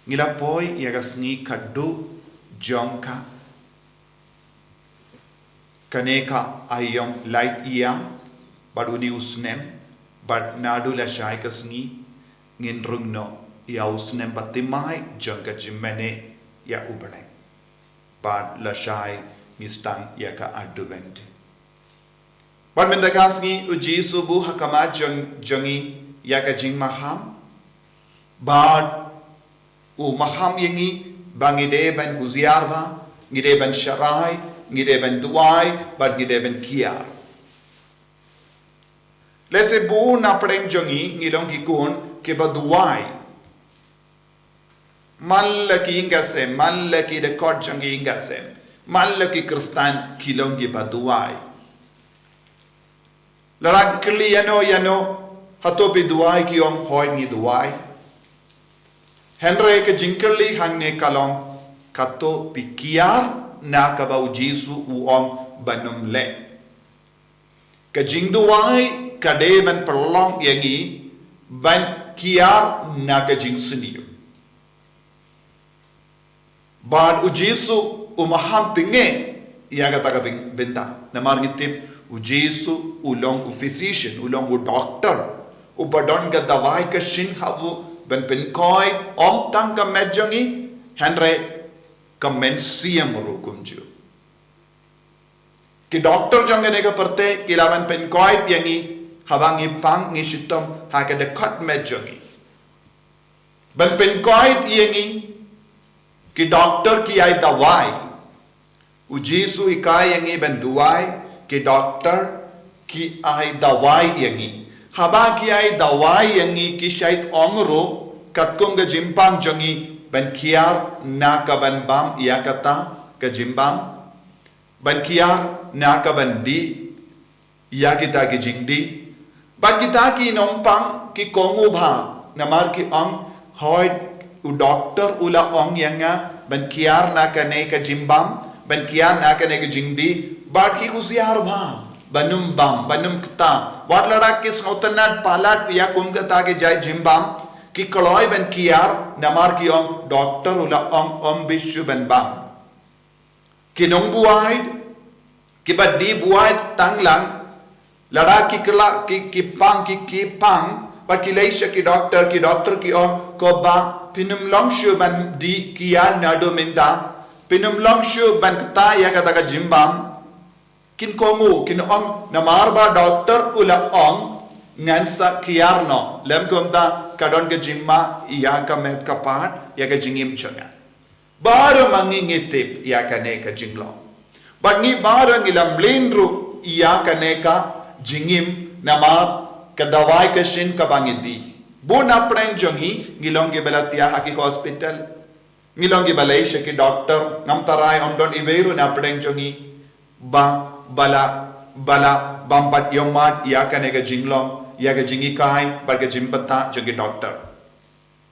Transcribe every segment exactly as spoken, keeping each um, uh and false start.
Ngi la poi ïa ka sngi khatduh jong ka, kane ka aïom lait ïa, bad une u snem, bad naduh lashai ka sngi, ngin rung noh ïa u snem bathymmai jong ka jingmane ïa u Blei. Bad lashai ngi sdang ïa ka Advent. Bad mynta ka sngi u Jisu u buh ha khmat jong, jong ngi ïa ka jingmaham. Bad u maham ïa ngi ba ngi dei ban husiar bha, ngi dei ban sharai, ngi dei ban duwai, bad ngi dei ban kiar. Lehse bun na pdeng jong ngi, ngi long ki khun kiba duwai. Man la ki ïing ki sem, man la ki dkhot jong ki ïing ki sem, man la ki Khristan ki long kiba duwai. Lada kylli ïano ïano, hato phi duwai, ki ong hooid ngi duwai. Hynrei ka jingkylli hangne ka long, hato phi kiar na kaba u Jisu u ong ban ym leh. Ka jingduwai ka dei ban pynlong ïa ngi ban kiar na ka jingsniew. Bad u Jisu u maham tyngne ïa kata ka byn-, bynta. Namar ngi tip u Jisu u long u physician, u long u doctor. Uba don ka dawai ka shin ha u ban pynkhiah, ym tang ka met jong ngi, hynrei ka mynsiem ruh kumjuh. Ki doctor jong kane ka pyrthei ki lah ban pynkhiah ïa ngi haba ngi pang, ngi shitom ha ka dkhot met jong ngi. Ban pynkhiah ïa ngi, ki doctor ki ai dawai. U Jisu u hikai ïa ngi ban duwai, ki doctor ki ai dawai ïa ngi. Haba ki ai dawai ïa ngi ki shait ong ruh, katkum ka jingpang jong ngi, ban kiar na ka ban bam ïa kata ka jingbam. Ban kiar na ka ban dih ïa kita ki jingdih. Bad kita ki nongpang ki kohnguh bha, namar ki ong hooid u doctor u la ong ïa nga ban kiar na kane ka jingbam, ban kiar na kane ka jingdih, bad ki husiar bha ban ym bam, ban ym kta. Wat lada ki sngewtynnad palat ïa kum kata ki jait jingbam, ki kloi ban kiar, namar ki ong doctor u la ong ym bishni ban bam. Ki nongbuaid kiba dih buaid tang lang, lada ki kylla, ki, ki pang, ki, ki pang, bad ki leit sha ki doctor, ki doctor ki ong, ko bah, phin ym long shuh ban dih kiar naduh mynta, phin ym long shuh ban kta ïa kata ka jingbam. Kin kohnguh, kin ong, namar ba doctor u la ong, ngan sa kiar noh, lym kumta ka don ka jingma ïa ka met ka phad, ïa ka jingim jong nga. Baroh ma ngi ngi tip ïa kane ka jinglong. Bad ngi baroh ngi la mlien ruh ïa kane ka jingim, namar ka dawai ka shin kaba ngi dih. Bun na pdeng jong ngi, ngi long kiba la thiah ha ki hospital. Ngi long kiba leit sha ki doctor, ngam tharai ym don iwei ruh na pdeng jong ngi ba, ba la, ba la bam pat ïohmad ïa kane ka jinglong, ïa ka jinghikai bad ka jingbthah jong ki doctor.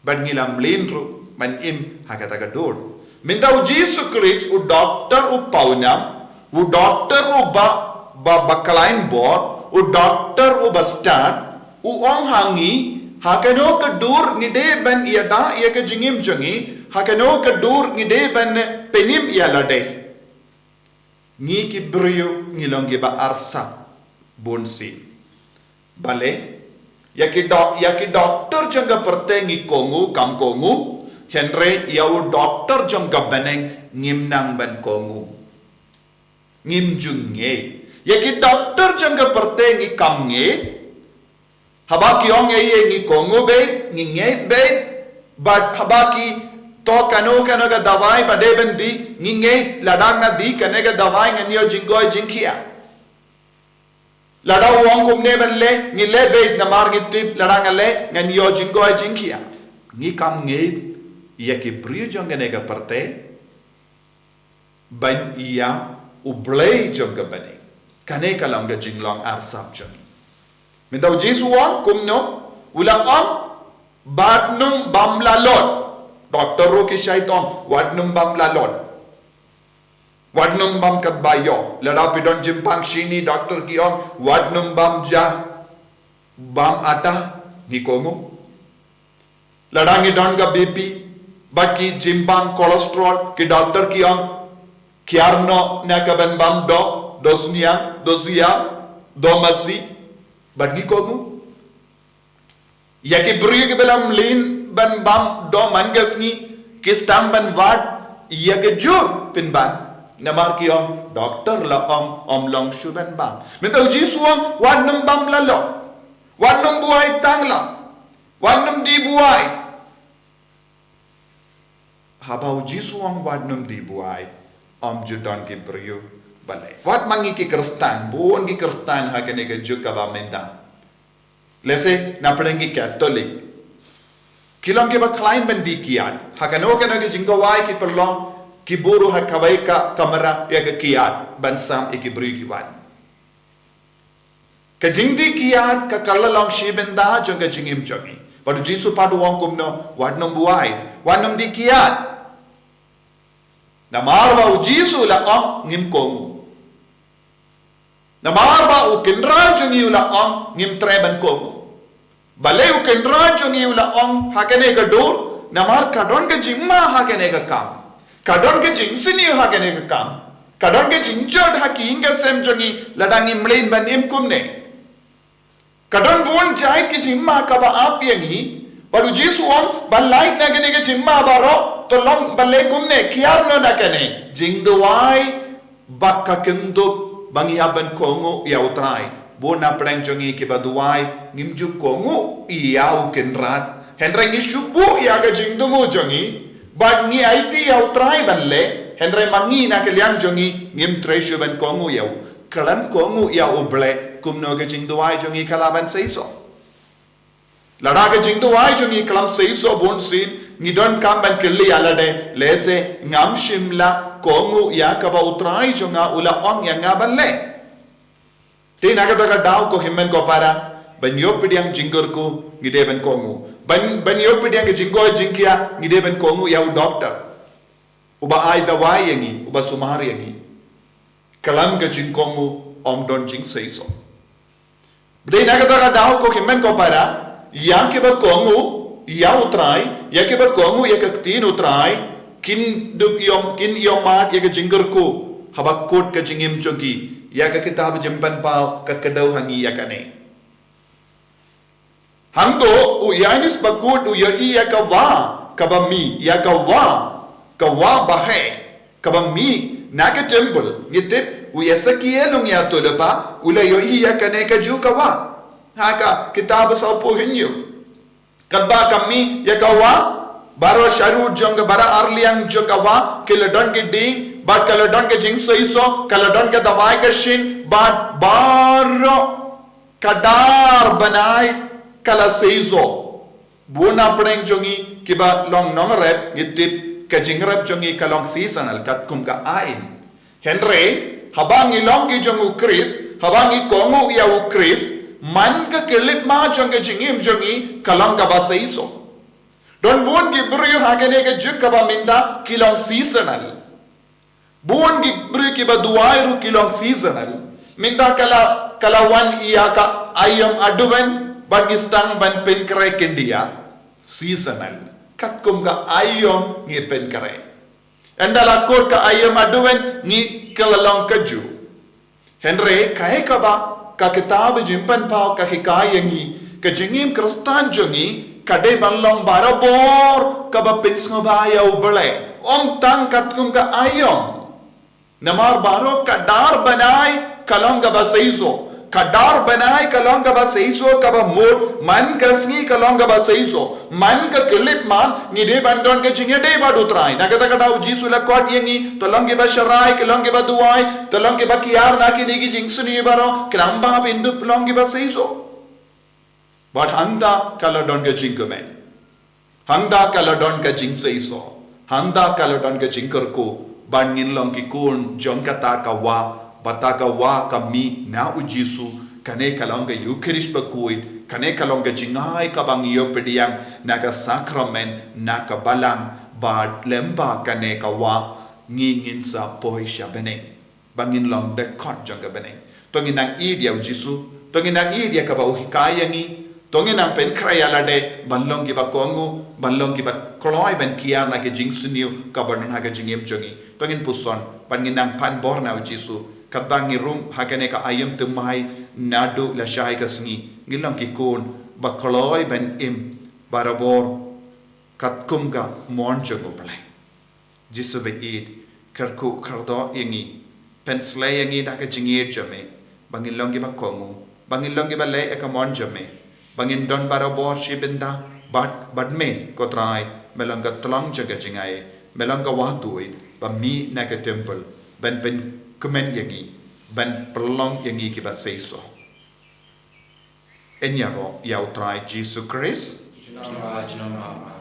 Bad ngi la mlien ruh ban im ha kata ka dur. Mynta u Jisu Khrist u doctor u pawnam, u doctor uba, ba, ba khlaiñ bor, u doctor uba stad, u ong ha ngi, ha kano ka dur ngi dei ban ïada ïa ka jingim jong ngi, ha kano ka dur ngi dei ban pynim ïa lade. Ngi ki briew ngi long kiba arsap bunsien. Balei? Ïa ki doc-, ïa ki doctor jong ka pyrthei ngi kohnguh kam kohnguh, hynrei ïa u doctor jong ka bneng ngim nang ban kohnguh. Ngim ju ngeit. Ïa ki doctor jong ka pyrthei ngi kam ngeit. Haba ki ong ei ei ngi kohnguh beit, ngi ngeit beit, bad haba ki thoh kano kano ka dawai ba dei ban dih, ngi ngeit, lada nga dih kane ka dawai ngan ïoh jingkoit jingkhiah. Lada u ong kumne ban leh, ngi leh beit namar ngi tip lada nga leh ngan ïoh jingkoit jingkhiah. Ngi kam ngeit ïa ki briew jong kane ka pyrthei ban ïa u Blei jong ka bneng. Kane ka long ka jinglong arsap jong ngi. Mynta u Jisu u ong kumno, u la ong, wat nym bam lalot. Doctor ruh ki shait ong, wat nym bam lalot. Wat nym bam katba ïoh. Lada phi don jingpang shini, doctor ki ong, wat nym bam ja, bam atta, ngi kohnguh. Lada ngi don ka B P, Bad ki jingbam cholesterol, ki doktor ki ong, kiar noh na ka ban bam doh, doh sniang, doh siar, doh masi, bad ngi kohnguh. Ïa ki briew kiba la mlien ban bam doh man ka sngi, ki sdang ban wad ïa ka jur pynban. Namar ki ong, doktor la ong, ym long shuh ban bam. Mynta u Jisu u ong, wat nym bam la long. Wat nym buaid tang lang. Wat nym die buaid. Haba u Jisu u ong wat nym die buaid, ym ju don ki briew ba leh. Wat ma ngi ki Khristan, bun ki Khristan ha kane ka juk kaba mynta. Lehse na pdeng ki Katholik, ki long kiba khlaiñ ban die kiad. Ha kano kano ka jingkhawai ki pynlong, ki buh ruh ha kawei ka kamra ïa ka kiad ban sam ïa ki briew ki wan. Ka jingdie kiad ka kylla long shi bynta jong ka jingim jong ngi. Bad u Jisu pat u ong kumno, wat nym buaid, wat nym die kiad. Namar ba u Jisu u la ong ngim kohnguh. Namar ba u Kynrad jong ngi u la ong ngim treh ban kohnguh. Balei u Kynrad jong ngi u la ong ha kane ka dur, namar ka don ka jingma ha kane ka kam. Ka don ka jingsniew ha kane ka kam. Ka don ka jingjot ha ki ïing ki sem jong ngi lada ngi mlien ban im kumne. Ka don bun jait ki jingma kaba ap ïa ngi. Bad u Jisu u ong, ban lait na kane ka jingma baroh, to long ban leh kumne, kiar noh na kane. Jingduwai ba ka kynthup ba ngi hap ban kohnguh ïa u Trai. Bun na pdeng jong ngi kiba duwai, ngim ju kohnguh ïa u Kynrad. Hynrei ngi shu buh ïa ka jingthmu jong ngi, bad ngi aiti ïa u Trai ban leh, hynrei ma ngi na ka liang jong ngi, ngim treh shuh ban kohnguh ïa u. Khlem kohnguh ïa u Blei, kumno ka jingduwai jong ngi ka lah ban seisoh. Lada ka jingduwai jong ngi khlem seisoh, bunsien ngi donkam ban kylli ïa lade, lehse ngam shym la kohnguh ïa kaba u Trai jong nga u la ong ïa nga ban leh. Te na kata ka daw ko hynmen ko para, ban ïoh pdiang jingkyrkhu ngi dei ban kohnguh. Ban, ban ïoh pdiang ka jingkoit jingkhiah ngi dei ban kohnguh ïa u doktor uba ai dawai ïa ngi, uba sumar ïa ngi. Khlem ka jingkohnguh ym don jingseisoh. Te na kata ka daw ko hynmen ko para, ïa kiba kohnguh ïa u Trai, ïa kiba kohnguh ïa ka ktien u Trai, kin dup ïom, kin ïohmad ïa ka jingkyrkhu haba kut ka jingim jong ki. Ïa ka kitab Jingpynpaw ka kdew ha ngi ïa kane. Hangto u Ïainus bakhuid u ïohi ïa ka wah kaba mih, ïa ka wah, ka wah baheh kaba mih na ka temple. Ngi tip u Esekiel u nongïathuhlypa u la ïohi ïa kane kajuh ka wah ha ka kitab Sawphew Hynñiew. Katba ka mih ïa ka wah, baroh sharud jong ka, baroh arliang jong ka wah ki la don ki dieng, bad ka la don ka jingseisoh, ka la don ka dawai ka shin, bad baroh ka dar bnai ka la seisoh. Bun na pdeng jong ngi kiba long nongrep ngi tip ka jingrep jong ngi ka long seasonal katkum ka aiñ. Hynrei haba ngi long ki jong u Khrist, haba ngi kohnguh ïa u Khrist, man ka khyllipmat jong ka jingim jong ngi ka long kaba seisoh. Don bun ki briew ha kane ka juk kaba mynta ki long seasonal. Bun ki briew kiba duwai ruh ki long seasonal. Mynta ka la, ka la wan ïa ka Aïom Advent, bad ngi sdang ban pynkhreh khyndiat. Seasonal. Katkum ka Aïom ngi pynkhreh. Ynda la kut ka Aïom Advent ngi kylla long kajuh. Hynrei kaei kaba ka kitab Jingpynpaw ka hikai ïa ngi, ka jingim Khristan jong ngi ka dei ban long barabor kaba pynsngewbha ïa u Blei, ym tang katkum ka Aïom. Namar baroh ka dar bnai ka long kaba seisoh. Ka dar bnai ka long kaba seisoh, kaba mut, man ka sngi ka long kaba seisoh. Man ka khyllipmat ngi dei ban don ka jingïadei bad u Trai. Na kata ka daw u Jisu u la khot ïa ngi, to long kiba sharai, ki long kiba duwai, to long kiba kiar na kine ki jingsniew baroh, khnang ba phin dup long kiba seisoh. Bad hangta ka la don ka jingkmen. Hangta ka la don ka jingseisoh. Hangta ka la don ka jingkyrkhu. Ban ngin long ki khun jong kata ka wah, ba kata ka wah ka mih na u Jisu, kane ka long ka Ïukharist bakhuid, kane ka long ka jingai kaba ngi ïoh pdiang na ka sakramen, na ka balang, bad lyngba kane ka wah ngi ngin sa poi sha bneng. Ba ngin long dkhot jong ka bneng. To ngin nang ïeit ïa u Jisu, to ngin nang ïeit ïa kaba u hikai ïa ngi, To ngin nang pynkhreh ïa lade ban long kiba kohnguh, ban long kiba kloi ban kiar na ka jingsniew kaba don ha ka jingim jong ngi. To ngin puson, bad ngin nang pan bor na u Jisu, katba ngi rung ha kane ka aïom thymmai naduh lashai ka sngi, ngin long ki khun ba kloi ban im barabor katkum ka mon jong u Blei. Jisu baieit, kyrkhu kyrdoh ïa ngi, pynsleh ïa ngi da ka jingïeit jong me, ba ngin long kiba kohnguh, ba ngin long kiba leh ïa ka mon jong me, ba ngin don barabor shi bynta bad, bad me, ko Trai, me long ka tlong jong ka jingaiei, me long ka wahduid ba mih na ka templ ban pynkmen ïa ngi, ban pynlong ïa ngi kiba seisoh. Yn ïaroh ïa u Trai Jisu Khrist. Junom ba junom.